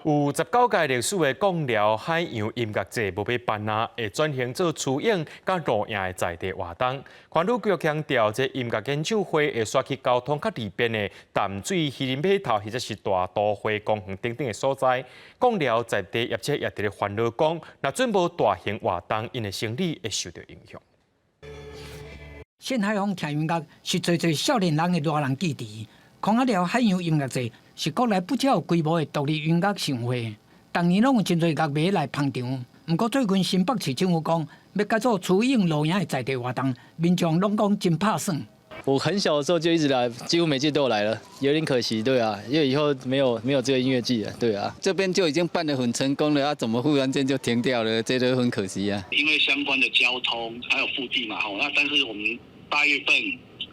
有19屆歷史的貢寮海洋音樂節無欲辦啊，會轉型做趨影佮露營的在地活動。環旅局強調，這音樂演唱會會煞去交通較利便的淡水漁人碼頭，或者是大都會公園等等的所在。貢寮在地業者也佇咧煩惱講，若準無大型活動，𪜶的生理會受到影響。新海風聽音樂是濟濟少年人的熱人記憶。空仔寮海洋音樂節是國內不少規模的獨立音樂盛會，逐年攏有真濟樂迷來捧場。毋過最近新北市政府講欲改做趨影露營的在地活動，民眾攏講真拍算。我很小的時候就一直來，幾乎每屆都有來了，有點可惜，對啊，因為以後沒有這個音樂季了，對啊。這邊就已經辦得很成功了，啊，怎麼忽然間就停掉了？這都很可惜啊。因為相關的交通還有腹地嘛，吼，那但是我們8月份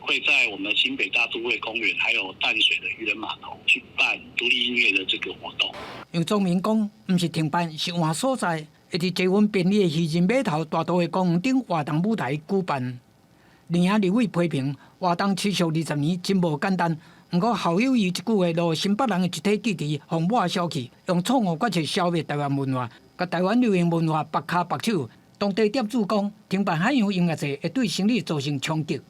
會在我們新北大都會公園，還有淡水的漁人碼頭去辦獨立音樂的這個活動。楊宗明講，毋是停辦，是換所在，會佇捷運便利的漁人碼頭大都會公園頂活動舞台舉辦。林雅立委批評活動持續20年真無簡單，毋過校友伊一句話，予新北人的集體記憶予抹消去，用錯誤決策消滅台灣文化，共台灣流行文化縛跤縛手。當地店主講，停辦海洋音樂節會對生理造成衝擊。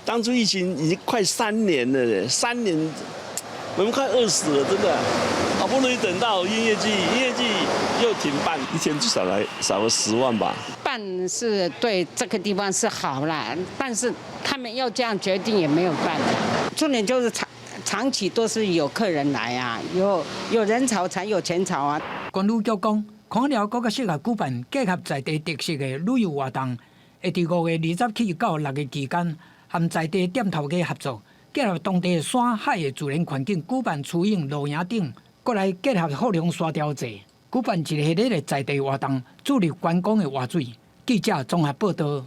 當初疫情已經快三年了，三年，我們快餓死了，真的。好不容易等到音樂季，音樂季又停辦，一天至少來少了10萬吧。辦是對這個地方是好啦，但是他們要這樣決定也沒有辦法。重點就是長長期都是有客人來啊，有人潮才有錢潮啊。觀旅局講，空寮閣較適合舉辦結合在地特色的旅遊活動，會佇5月20起到6月期間，和在地店頭家合作，結合當地山海的自然環境，舉辦趨影露營等，閣來結合福隆沙雕節，舉辦一系列的在地活動，助力觀光的活水。記者綜合報道。